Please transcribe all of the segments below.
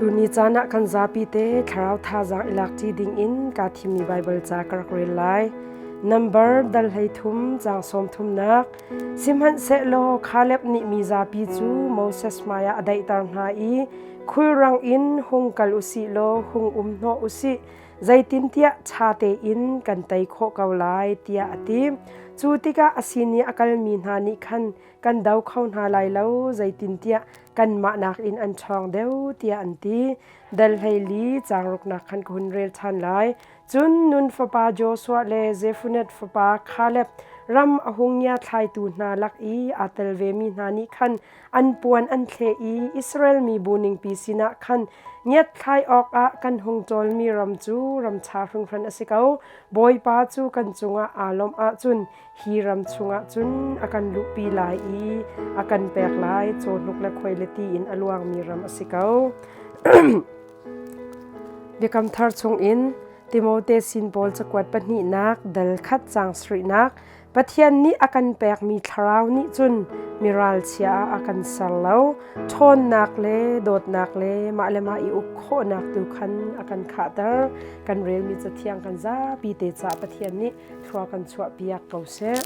Tuni caan ah kan zapi te thlarau thazaang i lakṭi dingin kaa thimmi Baibal ca ka rak rel lai. Nambar dal 13 caang 30nak Sihmanhsehlaw Kaleb nih mi zapi cu Moses hmaiah a daihter hna i khulrang in hung kal u sih law hung um hnawh u sih zeitintiah ṭha tein kan tei khawh ko lai tiah a ti. Cu tikah a sin i a kalmi hna nih khan kan do kho hna lai lo zeitintiah kanmah nakin an ṭhawng deuh tiah an ti. Dal 14 caang ruknak khan ka hun rel ṭhan lai. Cun Nun fapa Joshua le Zefunet fapa Kaleb ram a hung ngiathlaitu hna lak i aa tel vemi hna nih khan an puan an thleh i Israel mibu ningpi sinah khan ngiatthlai awkah kan hung ṭawlmi ram cu ram ṭha hringhran a si ko. Bawipa cu kan cungah aa lawmh ahcun hi ram chungah cun a kan luhpi lai i a kan pek lai cawhnuk le khuaileti in a luangmi ram a si ko. Biakam Thar chungin Timote sin pawl cakuat pahnihnak dal khat caang sarihnak Pathian nih a kan pekmi thlarau nih cun miralchia ah a kan ser lo. Ṭhawnnak le dawtnak le mah le mah i uk khawhnak tu khan a kan khahter. Kan relmi cathiang kan zapi te caah Pathian nih thlua kan chuahpiak ko seh.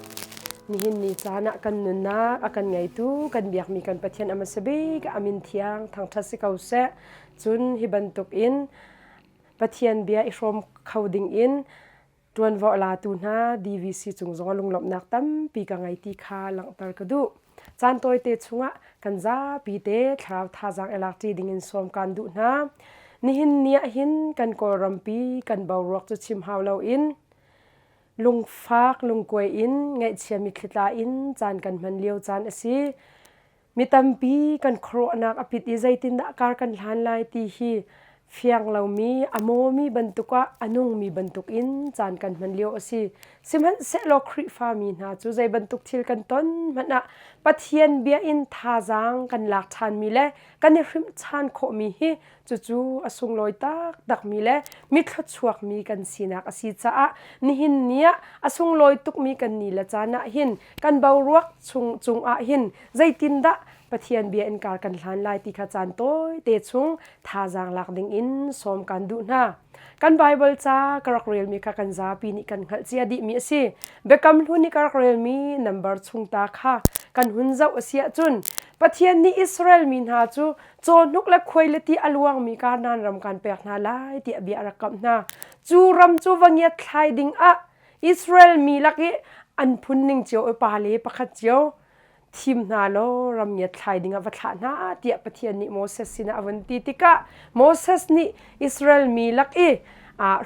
Nihin ni caan ah kan nunnak a kan ngeitu kan biakmi kan Pathian a hmasa bik a min thiang thangṭhat si ko seh. Cun hi bantuk in Pathian bia i hrawm kho ding in ṭuanvo a latu hna DVC cung zong ah lunglawmhnak tampi ka ngei ti kha langhter ka duh. Caan tawite chungah kan zapi te thlarau thazaang i lakṭi dingin sawm kaan duh hna. Nihin ni ah hin kan Kawlrampi kan boruak cu chim hau loin lungfak lungkuai in ngaihchia mitthli tla in caan kan hman lio caan a si. Mi tampi kan khuaruahnak a pit i zeitindah kar kan hlan lai ti hi fiang lomi, a mawmi bantuk ah a nungmi bantuk in caan kan hman lio a si. Sihmanhsehlaw Khrihfa mi hna cu zei bantuk thil kan ton hmanh ah Pathian bia in thazaang kan lak ṭhanmi le kan i hrimh ṭhan khawhmi hi cucu a sunglawi taktakmi le mi thluachuakmi kan sinak a si caah nihin ni ah a sunglawi tukmi kan ni le caan ah hin kan boruak chung cungah hin zeitindah Pathian bia in kar kan hlan lai ti kha caan tawite chung thazaang lak ding in sawm kan duh hna. Kan Bible ca ka rak relmi kha kan zapi nih kan hngalh cia dihmi a si. Biakam hlun i ka rak relmi number chung ta kha kan hun zoh a si ahcun Pathian nih Israel mi hna cu cawhnuk le khuai le ti a luangmi Kanaan ram kan pek hna lai tiah bia a rak kamh hna. Cu ram cu va ngiat thlai ding ah Israel mi lak i an phun ning cio i pa le pakhat cio thim hna law ram ngiat thlai ding ah va thlah hna tiah Pathian nih Moses sinah a vun ti tikah Moses nih Israel mi lak i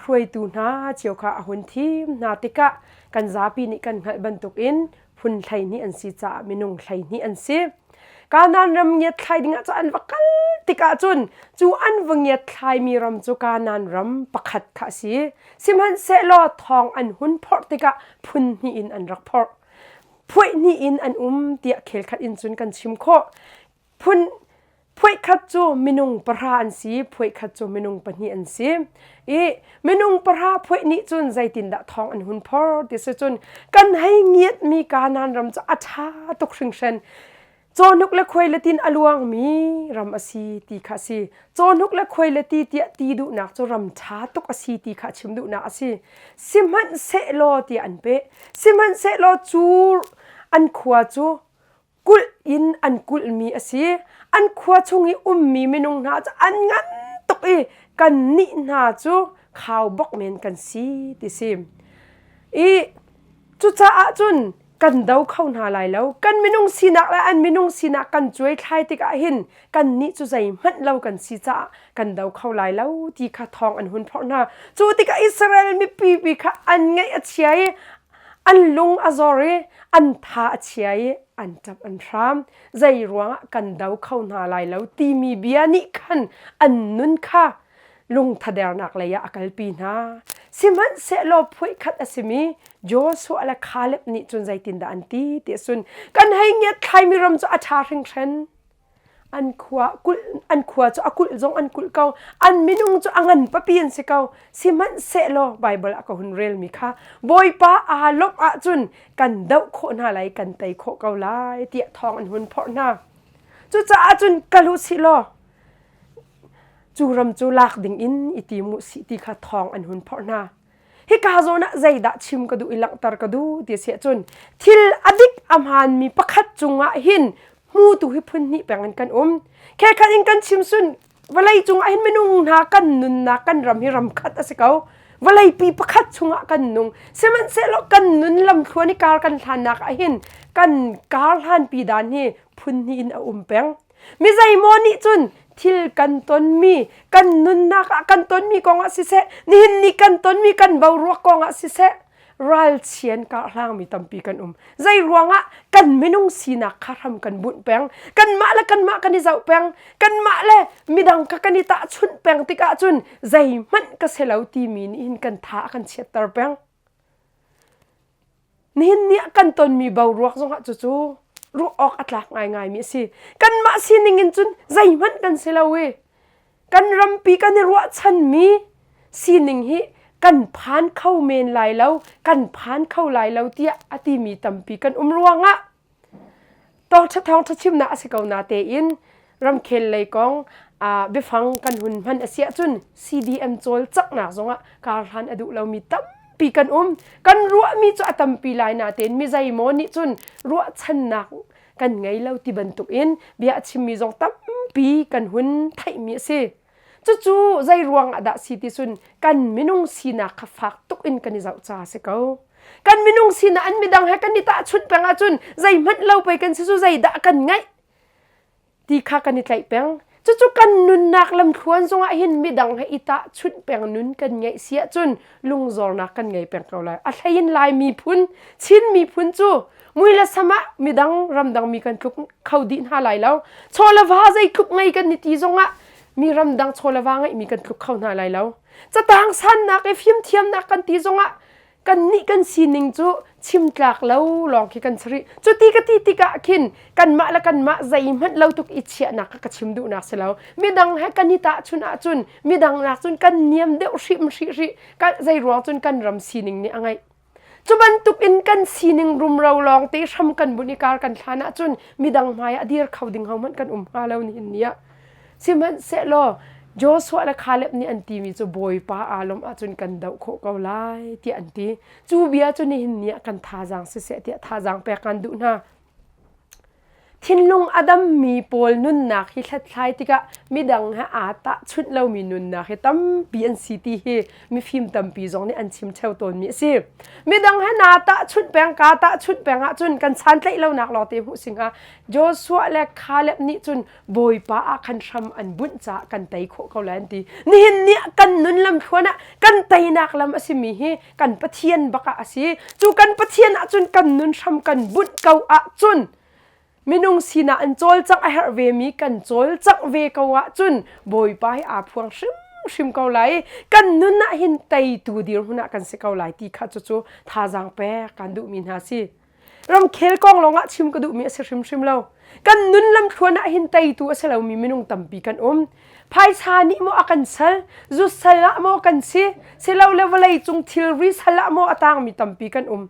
hruaitu hna cio kha a hun thim hna tikah kan zapi nih kan hngalh bantukin phun 12 an si caah minung 12 an si. Kanaan ram ngiat thlai dingah cu an va kal tikah cun cu an va ngiat thlaimi ram cu Kanaan ram pakhat kha a si. Sihmanhsehlaw thawng an hun phorh tikah phun hnih in an rak phorh. Phuaih hnih in an um tiah khel khat in cun kan chim khawh. Phun phuaih khat cu minung pahra an si, phuaih khat cu minung pahnih an si. I minung pahra phuaih nih cun zeitindah thawng an hun phor ti si cun kan hei ngiatmi Kanaan ram cu a ṭha tuk hringhran. Cawhnuk le khuai le tin a luangmi ram a si ti kha a si. Cawhnuk le khuai le ti tiah ti duhnak cu ram ṭha tuk a si ti kha chim duhnak a si. Sihmanhsehlaw tiah an peh. Sihmanhsehlaw cu an khua cu kulh in an kulhmi a si. An khua chung i ummi minung hna cu an ngan tuk i kannih hna cu khaubawk men kan si ti si. I cucaah cun kan do kho hna lai lo. Kan minung sinak le an minung sinak kan cuai thlai tikah hin kannih cu zeihmanh lo kan si caah kan do kho lai lo ti kha thawng an hun phorh hna. Cu tikah Israel mipi pi kha an ngaih a chia i an lung a zor i an tha a chia i an ṭap an hram. Zei ruangah kan do kho hna lai lo timi bia nih khan an nun kha lungthadernak lei ah a kalpi hna. Sihmanhsehlaw phuaih khat a simi Joshua le Caleb nih cun zeitindah an ti ti cun kan hei ngiat thlaimi ram cu a ṭha hringhran. An khua kulh an khua cu a kulh zong an kulh ko. An minung cu a ngan papi an si ko. Sihmanhsehlaw Baibal ah ka hun relmi kha Bawipa aa lawmh ahcun kan doh khawh hna lai kan tei khawh ko lai tiah thawng an hun phorh hna. Cucaah cun kal u sih law. Cu ram cu lak ding in i tim u sih ti kha thawng an hun phorh hna. Hika zawn ah zeidah chim ka duh i langhter ka duh ti si ahcun thil a dik a hmaanmi pakhat cungah hin hmutu hi phun hnih peng in kan um. Khekhat in kan chim sun vawlei cungah hin minung hna kan nunnak kan ram hi ram khat a si ko. Vawleipi pakhat chungah kan nung. Sihmanhsehlaw kan nun lamthluan i kar kan hlannak ah hin kan kar hlanpi dan hi phun hnih in a um peng. Mi zeimaw nih cun thil kan tonmi, kan nunnak ah kan tonmi kong ah siseh, nihin ni kan tonmi kan boruak kong ah siseh, ralchian karhlangmi tampi kan um. Zei ruangah kan minung sinak kha hram kan bunh peng, kanmah le kanmah kan i zoh peng, kanmah le midang kha kan i tahchunh peng tikah cun zeihmanh ka si lo timi nih hin kan tha a kan chiatter peng. Nihin ni ah kan tonmi boruak zongah cucu ruah awk a tlak ngaingaimi a si. Kanmah sining in cun zeihmanh kan si lo i kan rampi kan i ruahchanmi sining hi kan phan kho men lai lo, kan phan kho lai lo tiah a timi tampi kan um ruangah Thawngṭha thawngṭha chimnak a si ko na tein ramkhel lei kong biafang kan hun hman a si ahcun CDM cawlcanghnak zongah karhlan a duh lomi tampi kan um. Kan ruahmi cu a tampi lai natein mi zeimaw nih cun ruahchannak kan ngei lo ti bantukin bia a chimmi zong tampi kan hun theihmi a si. Cucu zei ruang ah dah si ti cun kan minung sinak kha fak tuk in kan i zoh ca a si ko. Kan minung sinak an midang he kan i tahchunh peng ahcun zeihmanh lo pei kan si cu zeidah kan ngeih ti kha kan i tlaih peng. Cucu kan nunnak lamthluan zongah hin midang he i tahchunh peng nun kan ngeih si ahcun lungzornak kan ngei peng ko lai. A hlei in Lai miphun, Chin miphun cu mui le sam ah midang ramdang mi kan tluk kho dih hna lai lo. Chaw le va zeitluk ngei kan i ti zongah mi ramdang chaw le va ngeihmi kan tluk kho hna lai lo. Catang sannak i fimthiamnak kan ti zongah kannih kan sining cu chim tlak lo lawng khi kan si rih. Cuti ka ti tikah khin kanmah le kanmah zeihmanh lo tuk i chiahnak kha ka chim duhnak si lo. Midang he kan i tahchun ahcun midang nak cun kan niam deuh hrim hrih rih. Zei ruang cun kan ram sining nih a ngeih. Cu bantuk in kan sining rumro lawng te hram kan bunh i kar kan thlan ahcun midang hmai ah dir kho ding hohmanh kan um hnga lo nihin ni ah. Sihmanhsehlaw Joshua le Caleb nih an timi cu Bawipa aa lawmh ahcun kan doh khawh ko lai tiah an ti. Cu bia cu nihin ni ah kan thazaang siseh tiah thazaang pek kan duh hna. Thinlung a dammi pawl nunnak hi hlathlai tikah midang he aa tahchunh lomi nunnak hi tampi an si ti hi mifim tampi zong nih an chim ṭheo tawnmi a si. Midang he naa tahchunh peng, kaa tahchunh peng ahcun kan santlaih lonak lawngte hmuh si hnga. Joshua le Caleb nih cun Bawipa ah khan hram an bunh caah kan tei khawh ko lai an ti. Nihin ni ah kan nun lamthluan ah kan teinak lam a simi hi kan Pathian bak ah a si. Cu kan Pathian ahcun kan nun hram kan bunh ko ahcun minung sinah an cawlcangh a herh vemi kan cawlcangh ve ko ahcun Bawipa hi aa phuang hrimhrim ko lai. Kan nun ah hin teitu dirhmun ah kan si ko lai ti kha cucu thazaang pek kan duhmi hna si. Ramkhel kong lawngah chim ka duhmi a si hrimhrim lo. Kan nun lamthluan ah hin teitu a si lomi minung tampi kan um. Phaisa nih maw a kan sal, zu sal ah maw kan si, silole vawlei cung thilri sal ah maw a tangmi tampi kan um.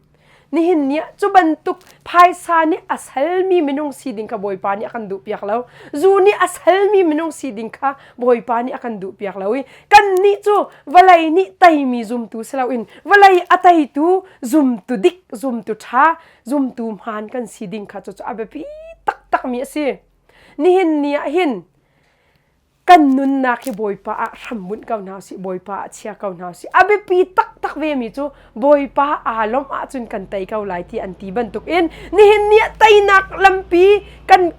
Nihin ni ah cu bantuk phaisa nih a salmi minung si ding kha Bawipa nih a kan duhpiak lo. Zu nih a salmi minung si ding kha Bawipa nih a kan duhpiak lo i kannih cu vawlei nih teimi zumtu si loin vawlei a teitu zumtu dik zumtu ṭha zumtu hmaan kan si ding kha cucu a biapi taktakmi a si. Nihin ni ah hin kan nunnak hi Bawipa ah hrambunh ko hna usih Bawipa ah chia ko hna usih a biapi taktak vemi cu Bawipa aa lawmh ahcun kan tei ko lai ti an ti bantukin nihin ni ah teinak lampi kan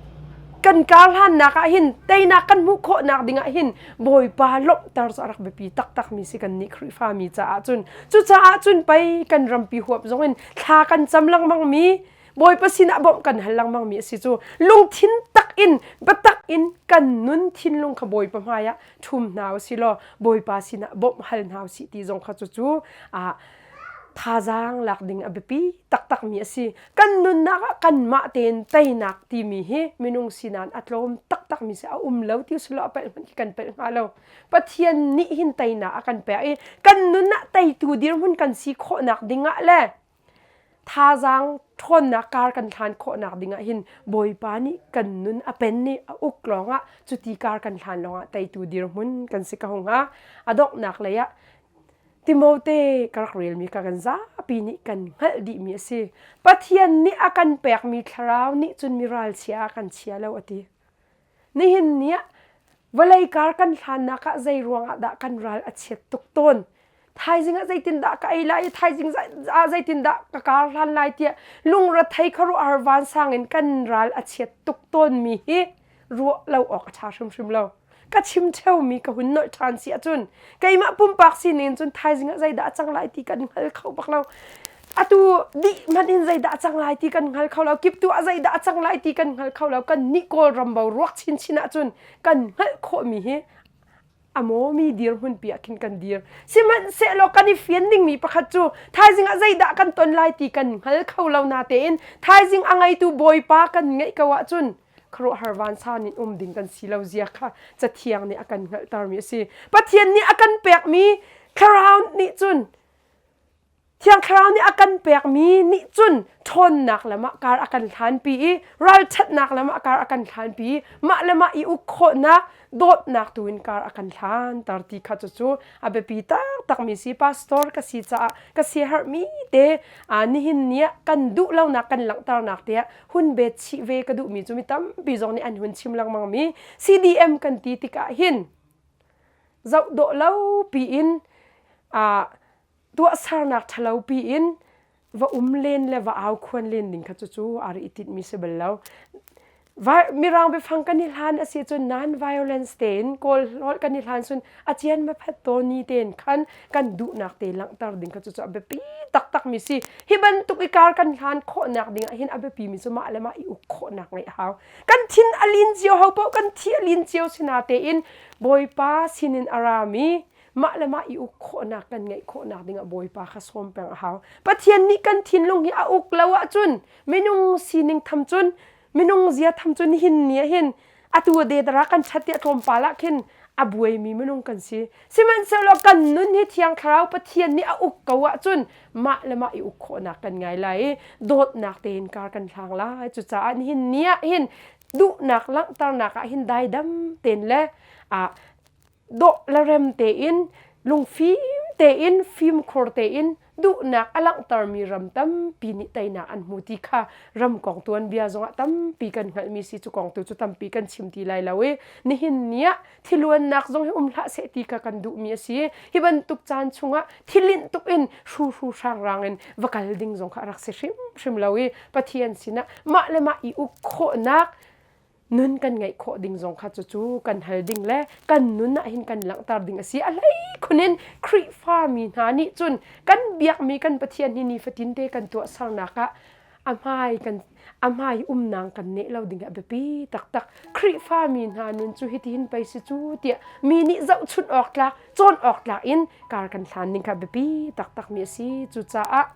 kan karhlannak ah hin teinak kan hmuh khawhnak ding ah hin Bawipa lawmhter cu a rak biapi taktakmi si kan nih Khrihfami caah cun cucaah cun pei kan rampi huap zong in thla kan cam lengmang mi Bawipa sinah bawmh kan hal lengmang mi a si cu lungthin tak in biatak in kan nun thinlung kha Bawipa hmai ah ṭhum hna usih law Bawipa sinah bawmh hal hna usih ti zong kha cucu ah thazaang lak ding a biapi taktak mi a si. Kan nunnak ah kanmah tein teinak timi hi minung sinan a tlawm taktak mi si a um lo ti usih law a palh hmanh khi kan palh hnga lo. Pathian nih hin teinak a kan pek i kan nun ah teitu dirhmun kan si khawhnak ding ah le. thazaang ṭhawnnak kar kan hlan khawhnak dingah hin Bawipa nih kan nun a pen i a uk lawngah cuti kar kan hlan lawngah teitu dirhmun kan si ko hnga. A donghnak lei ah Timote ka rak relmi ka kan zapi nih kan hngalh dihmi a si. Pathian nih a kan pekmi thlarau nih cun mi ralchia ah kan chia lo a ti. Nihin ni ah vawlei kar kan hlannak ah zei ruangah dah kan ral a chiat tuk tawn? Thaizing ah zeitindah ka ei lai i thaizing ah zeitindah ka kar hlan lai tiah lungrethei khuaruahhar vansang in kan ral a chiat tuk tawnmi hi ruah lo awk a ṭha hrimhrim lo. Ka chim ṭheumi ka hun nolh ṭhan si ahcun keimah pumpak sining cun thaizing ah zeidah a cang lai ti kan hngal kho bak lo. Atu dih hmanh in zeidah a cang lai ti kan hngal kho lo. Kiptu ah zeidah a cang lai ti kan hngal kho lo. Kan nih Kawlram boruak chinchin ahcun kan hngalh khawhmi hi a mawmi dirhmun pi ah khin kan dir. Sihmanhsehlaw kan i fian dingmi pakhat cu thaizing ah zeidah kan ton lai ti kan hngal kho lo natein thaizing a ngeitu Bawipa kan ngeih ko ahcun khuaruahhar vansan in um ding kan si lo zia kha cathiang nih a kan hngalhtermi a si. Pathian nih a kan pekmi thlarau nih cun Thiang Thlarau nih a kan pekmi nih cun ṭhawnnak lam ah kar a kan hlanpi i ralṭhatnak lam ah kar a kan hlanpi i mah le mah i uk khawhnak dawtnak tu in kar a kan hlanter ti kha cucu a biapi taktakmi si pastor ka si caah ka siaherhmi te nihin ni ah kan duh lonak kan langhternak te ah hun bet chih ve ka duhmi cu mi tampi zong nih an hun chim lengmangmi CDM kan ti tikah hin zoh dawh lo piin tuahsernak ṭhalo piin va um len le va au khuan len ding kha cucu aa ri i tinhmi si bal lo. Mirang biafang kan i hlan a si cun non-violence tein Kawl holh kan i hlan cun a cian ma phat taw ni tein khan kan duhnak te langhter ding kha cucu a biapi taktak mi si. Hi bantuk i kar kan hlan khawhnak ding ah hin a biapi mi cu mah le mah i uk khawhnak ngeih a hau. Kan thin a lin cio ho paoh kan thi a lin cio si na tein Bawipa sinin a rami mah le mah i uk khawhnak kan ngeih khawhnak dingah Bawipa kha sawm peng a hau. Pathian nih kan thinlung hi a uk lo ahcun minung sining tham cun minung zia tham cun hin ni ah hin atu de dara kan ṭhat tiah tlawmpal ah khin a buaimi minung kan si. Sihmanhsehlaw kan nun hi Thiang Thlarau Pathian nih a uk ko ahcun mah le mah i uk khawhnak kan ngai lai i dawtnak tein kar kan hlang lai. Cucaah nihin ni ah hin duhnak langhternak ah hin daidam tein le dawh le rem tein lungfim tein fimkhur tein duhnak a langhtermi ram tampi nih teinak an hmu ti kha ram kong tuanbia zongah tampi kan hngalhmi si cu kong tu cu tampi kan chim ti lai lo i nihin ni ah thiluannak zong hi um hlah seh ti kha kan duhmi a si hi bantuk caan chungah thilinh tuk in hruhru hrangrang in va kal ding zong kha a rak si hrimhrim lo i Pathian sinah mah le mah i uk khawhnak nun kan ngeih khawh ding zong kha cucu kan hal ding le kan nun ah hin kan langhter ding a si a hlei khun in Khrihfa mi hna nih cun kan biakmi kan Pathian hi nifatin te kan tuahsernak ah a hmai kan a hmai umnang kan neh lo ding a biapi taktak Khrihfa mi hna nun cu hitihin pei si cu tiah mi nih zohchunh awk tlak cawn awk tlak in kar kan hlan ning kha biapi taktak mi a si cucaah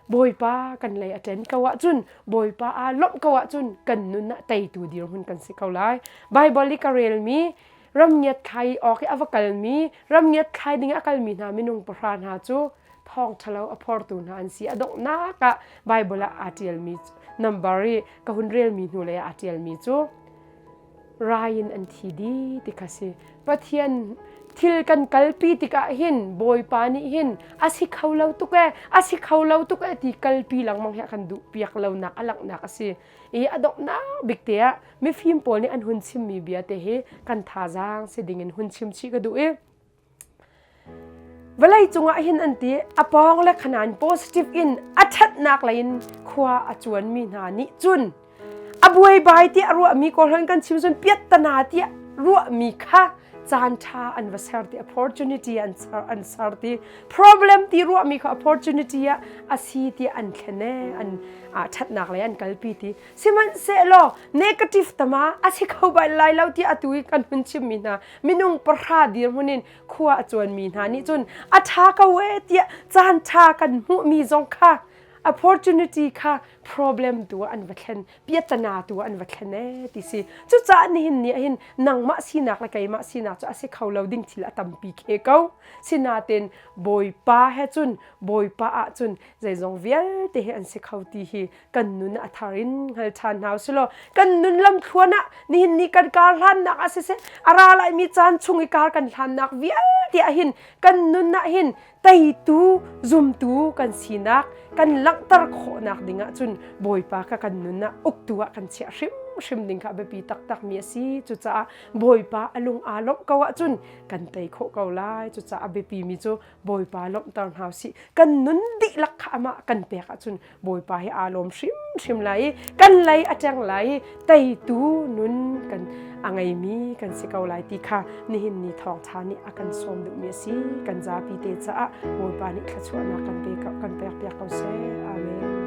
Bawipa kan lei a ṭen ko ahcun Bawipa aa lawmh ko ahcun kan nun ah teitu dirhmun kan si ko lai. Baibal i ka relmi ramngiat thlai awk i a va kalmi ramngiat thlai ding a kalmi hna minung pahra hna cu thawng ṭhalo a phortu hna an si. A donghnak ah Baibal ah aa ṭialmi number i ka hun relmi hnu lei ah aa ṭialmi cu rai in an thi dih ti kha si. Pathian thil kan kalpi tikah hin Bawipa nih hin a si kho lo tuk e a si kho lo tuk e ti kalpi lengmang hi a kan duh piak lonak a langhnak a si. I a donghnak bik te ah mifim pawl nih an hun chimmi bia te hi kan thazaang si ding in hun chim chih ka duh i Vawlei cungah hin an ti a pawng le khanan positive in a ṭhatnak lei in khua a cuanmi hna nih cun a buaibai tiah ruahmi kawlhawn kan chim cun piattana tiah ruahmi kha caan ṭha an va ser ti opportunity an ser an ser ti problem ti ruahmi kha opportunity ah a si tiah an thlen e an ṭhatnak lei an kalpi ti sihmanhsehlaw negative tama a si kho bal lai lo tiah atu i kan hun chimmi hna minung pahra dirhmun in khua a cuanmi hna nih cun a ṭha ko e tiah caan ṭha kan hmuhmi zong kha. Opportunity kha problem tu ah an va thlen, piatana tu ah an va thlen ee ti si. Cucaah nihin ni ah hin nangmah sinak le keimah sinak cu a si kho lo ding thil a tampi khe ko. Sinain Bawipa he cun Bawipa ah cun zeizong vialte hi an si kho ti hi kan nun a thar in hngal ṭhan hna usilaw kan nun lamthluan ah nihin ni kan kar hlannak ah siseh a ra laimi caan chung i kar kan hlannak vialte ah hin kan nun ah hin teitu zumtu kan sinak kan langhter khawhnak ding ah cun Bawipa kha kan nun ah uktu ah kan chiah hrimhrim ding kha a biapi taktak mi a si. Cucaah Bawipa a lung aa lawmh ko ahcun kan tei khawh ko lai. Cucaah a biapi mi cu Bawipa lawmhter hna usih. Kan nun dihlak kha amah kan pek ahcun Bawipa hi aa lawm hrimhrim lai i kan lei a ṭeng lai i teitu nun kan a ngeimi kan si ko lai ti kha nihin ni thawngṭha nih a kan sawm duhmi a si. Kan zapi te caah Bawipa nih thluachuahnak kan pe kan pek piak ko seh. Amen.